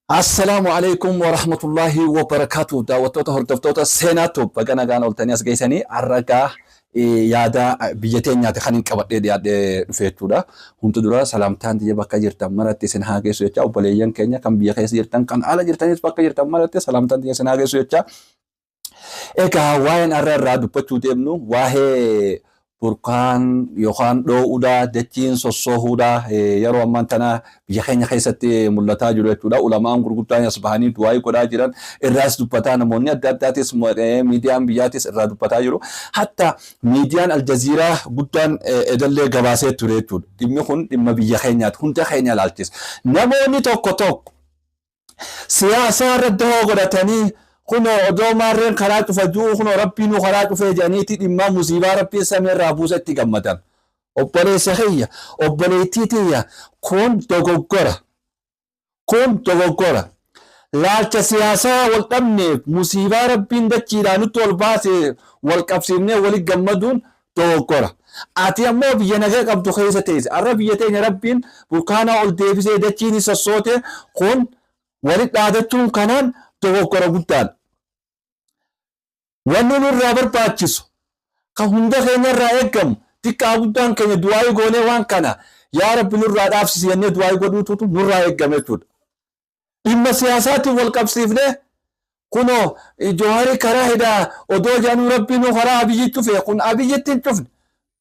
Assalaamu alaikum wa rahmatullahi wa barakaatu. Daawwattoota hordoftoota Seenaa Tube baga nagaan ooltanii as geessanii har'a yaada biyya teenyaati kan hin qabadhee dhiyaadhee dhufe jechuudha. Hundi dura salaamtaan tiyya bakka jirtan maratti isin haa geessu jecha obboleeyyan keenya kan biyya keessa jirtan kan ala jirtanis bakka jirtan maratti salaamtaan tiyya isin haa geessu jecha. Egaa waa'een har'a irraa dubbachuu deemnu waa'ee burkaan yookaan dhoo'uudha, dachiin sossoohuudha yeroo ammaan tana biyya keenya keessatti mul'ataa jiru jechuudha. Ulamaan gurguddaan as bahanii du'aayii godhaa jiran irraas dubbataa namoonni adda addaatis miidiyaan biyyaatis irraa dubbataa jiru. Hatta miidiyaan Aljaziiraa guddaan edallee gabaasee ture jechuudha. Dhimmi kun dhimma biyya keenyaati. Hunda keenya ilaalchisa. Namoonni tokko tokko siyaasaa irra dahoo godhatanii kunoo odoo maarreen karaa cufa ju'uu kunoo rabbiinuu karaa cufee jedhaniiti dhimmaa musiibaa rabbiin samii irraa buuse itti gammadan. Obboleessa kiyya, obboleettii tiyya kun dogoggora. Kun dogoggora. Laalcha siyaasaa wal dhabneef musiibaa rabbiin dachiidhaa nutti ol baase wal qabsiifnee wali gammaduun dogoggora. Ati ammoo biyya nagaa qabdu keessa teesse. Arra biyya teenya Rabbiin burkaanaa ol deebisee dachiin sossoote kun wali dhaadachuun kanaan dogoggora guddaadha. Wanni nurraa barbaachisu kan hunda keenya irraa eeggamu xiqqaa guddaan keenya du'aayii goonee waan kana yaa Rabbi nurraa dhaabsisi jennee du'aayii godhuutu nurraa eeggame jechuudha. Dhimma siyaasaatiin wal qabsiifnee kunoo Jawaarii karaa hidhaa odoo jedhanuu Rabbiinuu karaa Abiyyi cufe kun Abiyyitti hin cufne.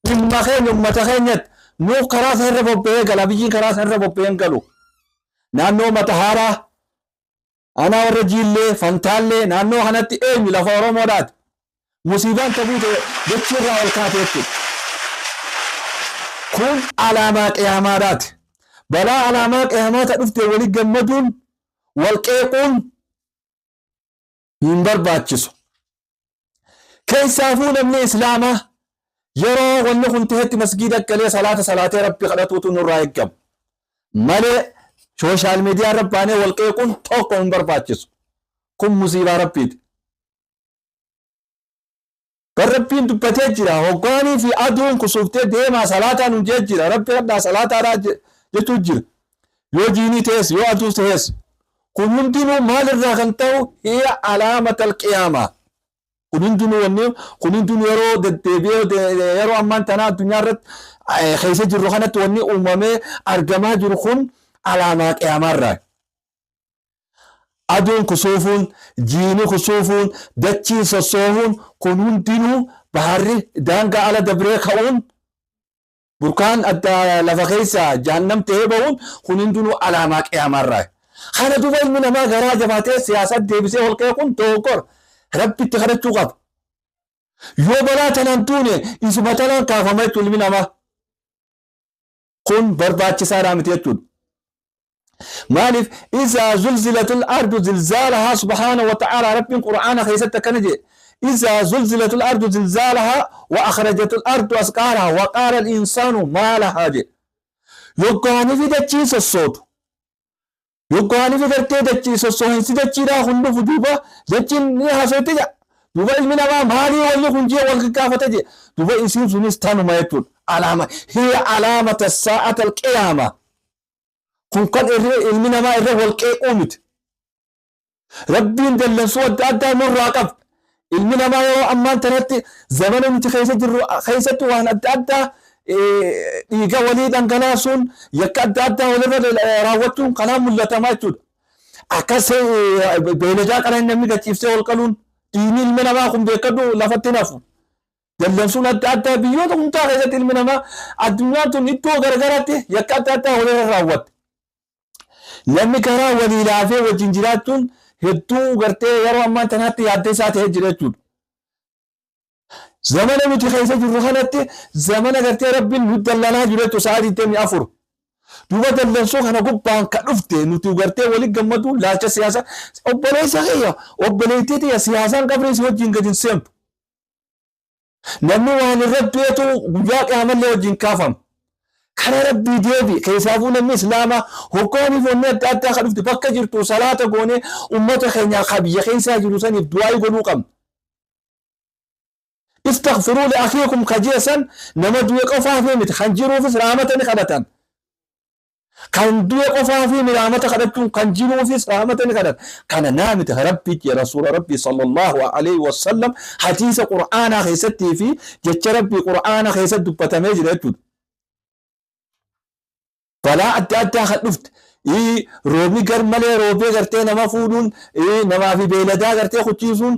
Dhimma keenya uummata keenyatti nuu karaa sanarra bobba'ee gala Abiyyiin karaa sanarra bobba'ee hin galu. Naannoo Matahaaraa aanaa warra Jiillee Fantaallee naannoo kanatti eenyu lafa Oromoodhaati. Musiibaan ta buute dachii irraa ol kaate jechuudha. Kun alaamaa qiyaamaadhaati. Balaa alaamaa qiyaamaa ta dhufte wali gammaduun wal qeequun hin barbaachisu. Keessaafuu namni Islaamaa yeroo wanni kun ta'etti masgiida galee salaata salaatee Rabbi kadhatuutu nurraa eeggama. Malee sooshaal miidiyaa irra baanee wal qeequun tokko hin barbaachisu. Kun musiibaa Rabbiiti. Bar Rabbiin dubbatee jira. Hoggaanii fi aduun kusuuftee deemaa salaataa nuun jee jira. Rabbi kadhaa salaataadhaa jechuu jira. Yoo jiinii ta'es yoo aduu ta'es. Kun hundinuu maalirraa kan ta'u hiya alaamatal qiyaamaa. Kun hundinuu wanni kun hundinuu yeroo deddeebi'ee yeroo ammaan tanaa addunyaa irratti keessa jirru kanatti wanni uumamee argamaa jiru kun alaamaa qiyaamaarraa. Aduun kusuufuun, jiini kusuufuun, dachiin sossoohuun kun hundinuu baharri daangaa ala dabree ka'uun burkaan adda lafa keessaa jahannam ta'ee bahuun kun hundinuu alaamaa qiyaamaarraa. Kana duuba ilmi namaa garaa jabaatee siyaasa deebisee ol ka'e kun dogoggora. Rabbitti kadhachuu qaba. Yoo balaa tanaan duune isuma tanaan kaafama jechuun ilmi namaa. Kun barbaachisaadhaa miti jechuudha. Maaliif izaa zulzilatul ardu zilzaalahaa subhaana wa ta'aalaa Rabbiin Qur'aana keessatti akkana jedhe izaa zulzilatul ardu zilzaalahaa wa akhrajatul ardu asqaalahaa wa qaala al-insaanu maa lahaa jedhe. Yoggaanii fi dachiin sossootu. Yoggaanii fi gartee dachii sossoohinsi dachiidhaa kun dhufu duuba dachiin ni haasofti jedha. Duuba ilmi namaa maalii wanni kun jee wal gaggaafata jee. Duuba isiin sunis tanuma jechuudha. Alaama hiya alaamata saa'ata alqiyaama. Kun kan ilmi namaa irra wal qeequu miti. Rabbiin dallansuu adda addaa nurraa qaba. Ilmi namaa yeroo ammaan tanatti zamana nuti keessa jirru keessatti waan adda addaa dhiiga walii dhangalaasuun yakka adda addaa walirra raawwachuun kanaan mul'atamaa jechuudha. Akkas beeyladaa qalan namni gachiibsee ol qaluun dhiigni ilmi namaa kun beekadhu lafatti hin hafu. Dallansuun adda addaa biyyoota hundaa keessatti ilmi namaa addunyaan tun iddoo garagaraatti yakka adda addaa walirra raawwatte. Namni karaa walii laafee wajjin jiraachuun hedduu gartee yeroo ammaa tanaatti yaaddeessaa ta'ee jira jechuudha. Zamana nuti keessa jirru kanatti zamana gartee Rabbiin nu dallanaa jiru jechuudha sa'a 24. Duuba dallansuu kana gubbaan ka dhufte nuti gartee wali gammaduu laalcha siyaasaa obboleessa kiyya obboleettii tiyya siyaasaan qabrii si wajjin gadi hin seentu. Namni waan irratti du'etu guyyaa qiyaamallee wajjin kaafama. Kara Rabbii deebi. Keessaafuu namni Islaamaa hoggaaniif wanni adda addaa ka dhufte bakka jirtu salaata goonee ummata keenyaa ka biyya keessaa jiru saniif du'aayii godhuu qabna. Istaghfiruu li akhiikum ka jee san nama du'e qofaaf miti kan jiruufis rahmata ni kadhatan. Kan du'e qofaa fi rahmata kadhachuun kan jiruufis rahmata ni kadhata. Kana naa miti Rabbi jee Rasuula Rabbi sallallahu alaihi wasallam hadiisa Qur'aanaa keessattii fi jecha Rabbi Qur'aana keessatti dubbatamee jira jechuudha. Balaa adda addaa kan dhufte roobni gar malee roobee gartee nama fuudhuun, namaa fi beeyladaa gartee kuchiisuun,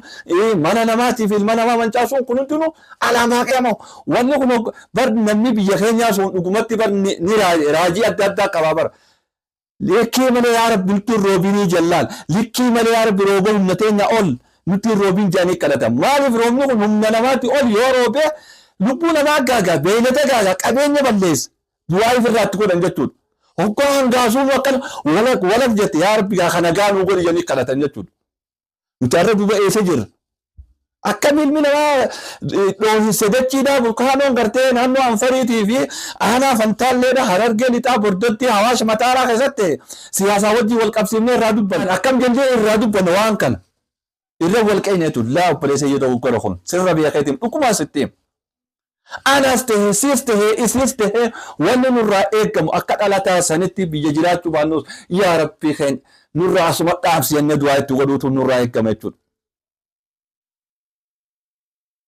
mana namaatii fi ilma namaa mancaasuun kun hundinuu alaamaa qiyaamaa. Wanni kun bar namni biyya keenyaa sun dhugumatti bar ni raajii adda addaa qabaa bara. Likkii malee yaa Rabbi nutti hin roobinii jallaan, likkii malee yaa Rabbi rooba humna teenya ol nutti hin roobin jedhanii kadhatan. Maaliif roobni kun humna namaatti ol yoo roobee lubbuu namaa gaagaa, beeylada gaagaa, qabeenya balleessa. Du'aa ifirraa itti godhan jechuudha. Hoggaa hangaasuun akkana walak walak jette yaa Rabbi gaa kana gaa nuu godhi jedhanii kadhatan jechuudha. Nuti har'a duuba eessa jirra? Akkam ilmi namaa dhoohinsa dachiidhaa burkaanoon gartee naannoo Anfariitii fi aanaa Fantaalleedha Harargee Lixaa Bordoddee Hawaash Mataaraa keessatti siyaasaa wajjin wal qabsiifnee irraa dubbanna. Akkam jennee irraa dubbanna waan kana? Irra wal qeenya jechuudha. Laa obboleessa yoo dogoggora kun sirra beekeetiin dhugumaa sitti hima. Anas tahe sis tahe isiis tahe wanni nurraa eeggamu akka dhalataa sanitti biyya jiraachuu baannus yaa Rabbii keenya nurraa asuma dhaamsi jennee du'aa itti godhuutu nurraa eeggama jechuudha.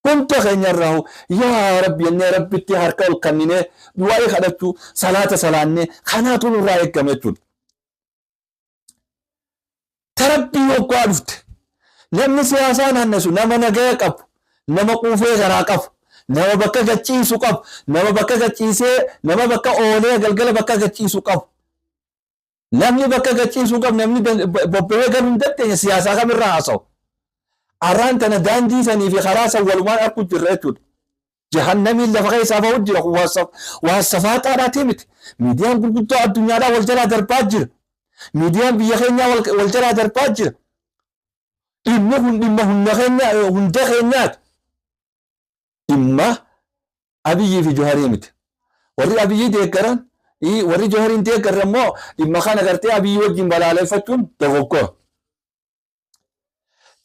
Hunda keenya irraa yaa Rabbi jennee Rabbitti harka ol kanninee du'aa kadhachuu salaata salaannee kanaatu nurraa eeggama jechuudha. Ta Rabbii hoggaa dhufte namni siyaasaa naannessu nama nagaya qabu, nama quufee garaa qabu, nama bakka gachiisu qabu, nama bakka gachiisee, nama bakka oolee galgala bakka gachiisu qabu. Namni bakka gachiisuu qabu namni bobba'ee galuu hin dandeenye siyaasaa kamirraa haasa'u. Arraan tana daandii sanii fi karaa san walumaan arku jirra jechuudha. Jahannamiin lafa keessaa bahu jira kun waan safaaxaadhaatii miti. Miidiyaan gurguddoo addunyaadhaa wal jalaa darbaa jira. Miidiyaan biyya keenyaa wal jalaa darbaa jira. Dhimmi kun dhimma humna keenya hunda keenyaati. Dhimma Abiyyii fi Joharii miti. Warri Abiyyii deeggaran warri Johariin deeggarre immoo dhimma kana gartee Abiyyii wajjin balaaleffachuun dogoggora.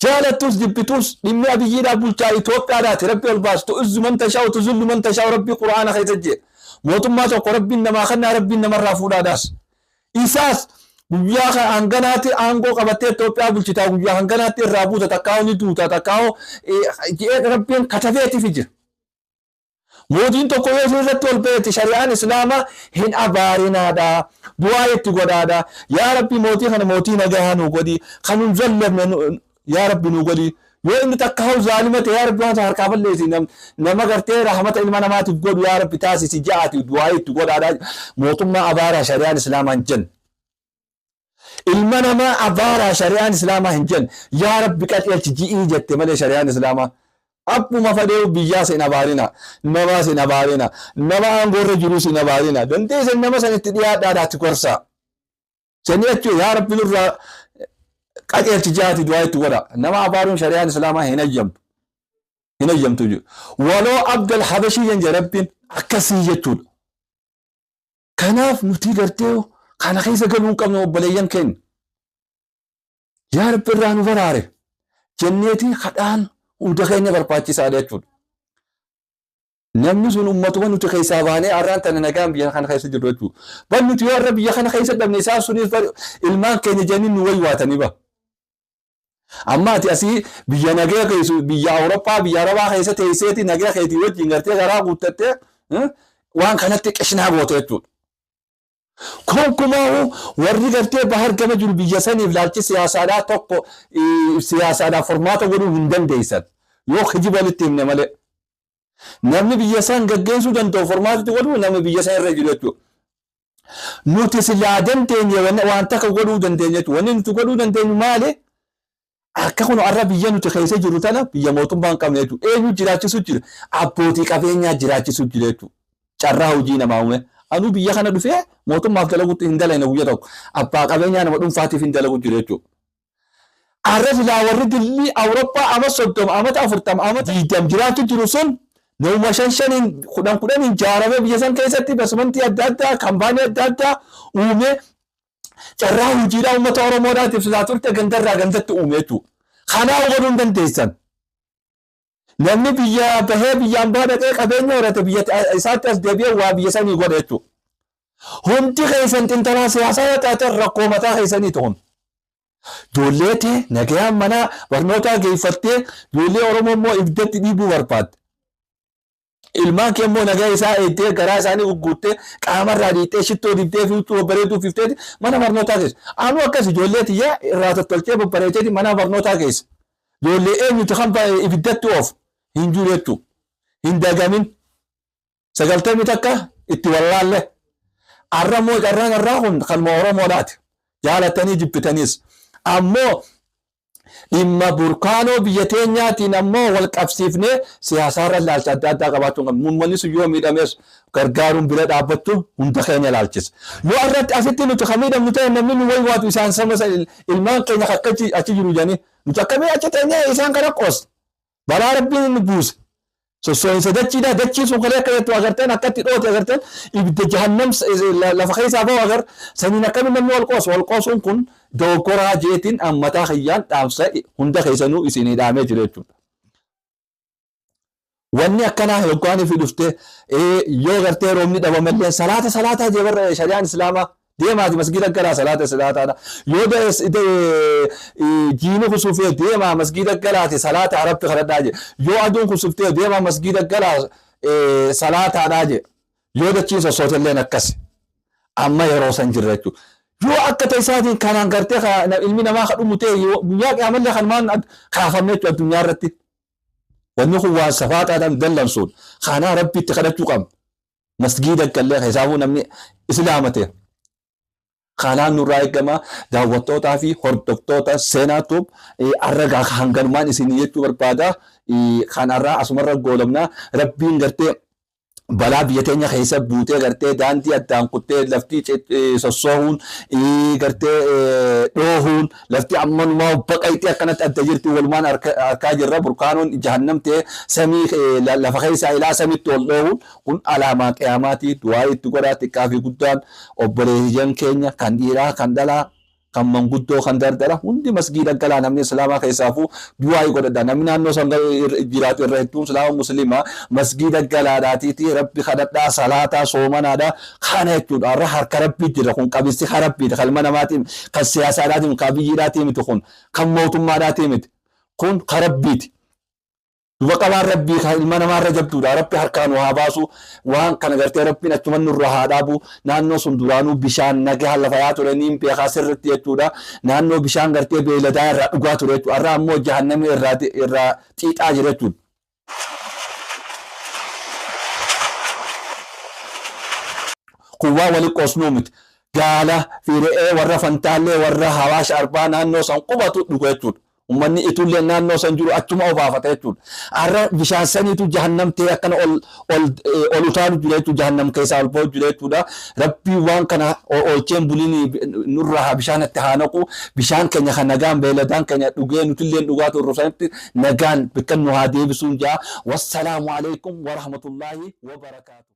Jaalattus jibbitus dhimmi Abiyyiidhaa bulchaa Itoophiyaadhaati Rabbi ol baasu tu'izzu man tashaa'u tuzillu man tashaa'u Rabbi Qur'aana keessa jee mootummaa tokko Rabbiin namaa kennaa Rabbiin namarraa fuudhaadhaas isaas guyyaa hanganaatti aangoo qabattee Itoophiyaa bulchitaa guyyaa hanganaatti irraa buuta takkaa'u ni duuta takkaa'u je'ee Rabbiin katabeetiif jira. Mootiin tokko yoo isin irratti ol ba'etti shari'aan Islaamaa hin abaarinaadha. Du'aa itti godhaadha. Yaa Rabbi mootii kana mootii nagahaa nuu godhi. Kan nun zallamne yaa Rabbi nuu godhi. Yoo inni takka hau zaalima ta'e yaa Rabbi waan sana harkaa balleessi. Nama gartee rahmata ilma namaatiif godhu yaa Rabbi taasisi ja'aati du'aa itti godhaadha. Mootummaa abaaraa shari'aan Islaamaa hin jenne. Ilma namaa abaaraa shari'aan islaamaa hin jenne. Yaa Rabbi qaceelchi ji'ii jette malee shari'aan islaamaa. Abbuma fadheewu biyyaas hin abaarina. Namaas hin abaarina. Nama aangoorra jiruus hin abaarina. Dandeessan nama san itti dhiyaadhaadhaatti gorsaa. Sanii achi yaa Rabbi nurraa qaceelchi jaati du'aa itti godha. Nama abaaruun shari'aan islaamaa hin hayyamtu. Hin hayyamtu jiru. Waloo abdal habashii jenne Rabbiin akkasii jechuudha. Kanaaf nuti gartee kana keessa galuu hin qabnu obboleeyyan keenya. Yaa Rabbi irraa nu baraare jenneeti kadhaan hunda keenya barbaachisaadha jechuudha. Namni sun ummatuma nuti keessaa baanee har'aan tana nagaan biyya kana keessa jirru jechuudha. Bar nuti yoo har'a biyya kana keessa dhabne isaan sunis bar ilmaan keenya jedhanii nu waywaatanii ba. Amma ati asii biyya nagaya keessu biyya Awurooppaa biyya Arabaa keessa teesseeti nagaya keetii wajjin gartee garaa guuttattee waan kanatti qishnaa goote jechuudha. Konkumaa warri gartee bahar gama jiru biyya saniif laalchi siyaasaadhaa tokko siyaasaadhaaf furmaata godhuu hin dandeessan yoo kijiba walitti himne malee. Namni biyya san gaggeessuu danda'u furmaatatti godhuu nama biyya san irra jiru jechuudha. Nuti silaa dandeenye waan takka godhuu dandeenya jechuudha. Wanni nuti godhuu dandeenyu maali? Akka kun har'a biyya nuti keessa jirru tana biyya mootummaa hin qabne jechuudha. Eenyu jiraachisu jira? Abbootii qabeenyaa jiraachisu jira jechuudha. Carraa hojii namaa uume. Anuu biyya kana dhufee mootummaaf dalagutti hin dalagne guyya tokko. Abbaa qabeenyaa nama dhuunfaatiif hin dalagu jira jechuudha. Arra silaa warri dillii Awurooppaa ama 30, amata 40, amata 20 jiraachu jiru sun namuma shan shaniin kudhan kudhaniin jaaramee biyya san keessatti investmentii adda addaa kampaanii adda addaa uumee carraa hojiidhaa uummata Oromoodhaatiif silaa turte gandarraa gandatti uume jechuudha. Kanaa godhuu hin dandeessan. Namni biyya bahee biyyaan baha dhaqee qabeenya horate biyya isaatti as deebi'ee waa biyya sanii godha jechuudha. Hundi keessan xintalaa siyaasaa yoo taatan rakkoo mataa keessaniiti kun. Ijoollee tee nagayaan mana barnootaa geeffattee ijoollee Oromoo immoo ibiddatti dhiibuu barbaadda. Ilmaan kee immoo nagaa isaa eegdee garaa isaanii gugguuttee qaamarraa dhiittee shittoo dibdee fi huccuu babbareedduu uffiftee mana barnootaa keessa. Anuu akkas ijoollee tiyya irraa tottolchee babbareecheeti mana barnootaa keessa. Ijoollee eenyuti kan ibiddatti oofu hin jiru jechuudha. Hin dagamin. Sagaltamii takka itti wallaalle. Arra immoo carraan arraa kun kanuma Oromoodhaati. Jaalattanii jibbitaniis. Ammoo dhimma burkaanoo biyya teenyaatiin ammoo wal qabsiifnee siyaasaarra ilaalcha adda addaa qabaachuun qabna. Uummanni sun yoo miidhames gargaaruun bira dhaabbachuun hunda keenya ilaalchisa. Yoo irratti asitti nuti kan miidhamnu ta'e namni nu waywaatu isaan sama ilmaan keenya akka achi jiru jedhanii nuti akkamii achi teenyee isaan kana qoosna. Balaa Rabbiin inni buuse. Sossoo'insa dachiidha. Dachii sun kalee akka jettu agartan akkatti dhoote agartan ibidda jahannam lafa keessaa bahu agar saniin akkamiin namni wal qoosu wal qoosuun kun dogoggoraa jeetiin ammataa kiyyaan dhaamsa hunda keessanuu isinii dhaamee jira jechuudha. Wanni akkanaa yoggaan fi dhufte yoo gartee roobni dhabamallee salaata salaataa jee barra shari'aan islaamaa Deemaati masgiida galaa salaata salaataadha. Yoo jiini kusuufee deemaa masgiida galaati salaata rabbi kadhadhaa jedhe. Yoo aduun kusuftee deemaa masgiida galaa salaataadhaa jedhe. Yoo dachiin sossootelleen akkas. Amma yeroo san jirra jechuudha. Yoo akka ta'isaatiin kanaan gartee ilmi namaa ka dhumu ta'e guyyaa qiyaamallee kanumaan kaafamne jechuudha addunyaa irratti. Wanni kun waan safaaxaadhaan dallansuudha. Kanaa rabbi itti kadhachuu qabna. Masgiida gallee keessaafuu namni islaama ta'e kanaan nurraa eegama daawwattootaa fi hordoftoota Seenaa Tube arragaa hanganumaan isin jechuu barbaada kan arraa asumarra goolabna rabbiin gartee balaa biyya teenya keessa buutee gartee daandii addaan kuttee lafti sossoohuun gartee dhoohuun Lafti ammanumaa baqayxee akkanatti adda jirti walumaan arkaa jirra burkaanoon jahannam ta'e samii lafa keessaa ilaa samitti ol dhoohuun kun alaamaa qiyaamaatii du'aa itti godhaa xiqqaa fi guddaan obboleeyyan keenya kan dhiiraa kan dhalaa kan manguddoo kan dardara hundi masgiida galaa namni islaamaa keessaafuu du'aa godhadha namni naannoo san jiraatu irra hedduun islaama musliima masgiida galaadhaatiiti rabbi kadhadhaa salaataa soomanaadha Kana jechuudha har'a harka rabbii jira kun qabinsi kan rabbiiti kan ilma namaatii kan siyaasaadhaatii miti kan abiyyiidhaatii miti kun kan mootummaadhaatii miti kun kan rabbiiti. Duba qabaan rabbii kan ilma namaarra jabduudha rabbi harkaa nu haa baasu waan kana gartee rabbiin achuma nurra haa dhaabu naannoo sun duraanuu bishaan nagaa lafa yaa ture niin beekaa sirritti jechuudha naannoo bishaan gartee beeyladaa irraa dhugaa ture jechuudha har'a ammoo jahannami irraa irraa xiixaa jira jechuudha. Kun waan wali qoosnuu miti. Gaala fi re'ee warra Fantaallee warra Hawaash Arbaa naannoo san qubatu dhuga jechuudha. Ummanni Ituulleen naannoo san jiru achuma obaafata jechuudha. Har'a bishaan saniitu jahannam ta'ee akkana ol ol ol utaalu jira jechuudha. Jahannam keessaa ol ba'u jira jechuudha. Rabbiin waan kana oolcheen buliin nurraa haa bishaan itti haa naqu. Bishaan keenya kan nagaan beeyladaan keenya dhugee nutilleen dhugaa turru sanitti nagaan bikka nu haa deebisuun ja'a. Wassalaamu alaikum warahmatullaahi wabarakaatuh.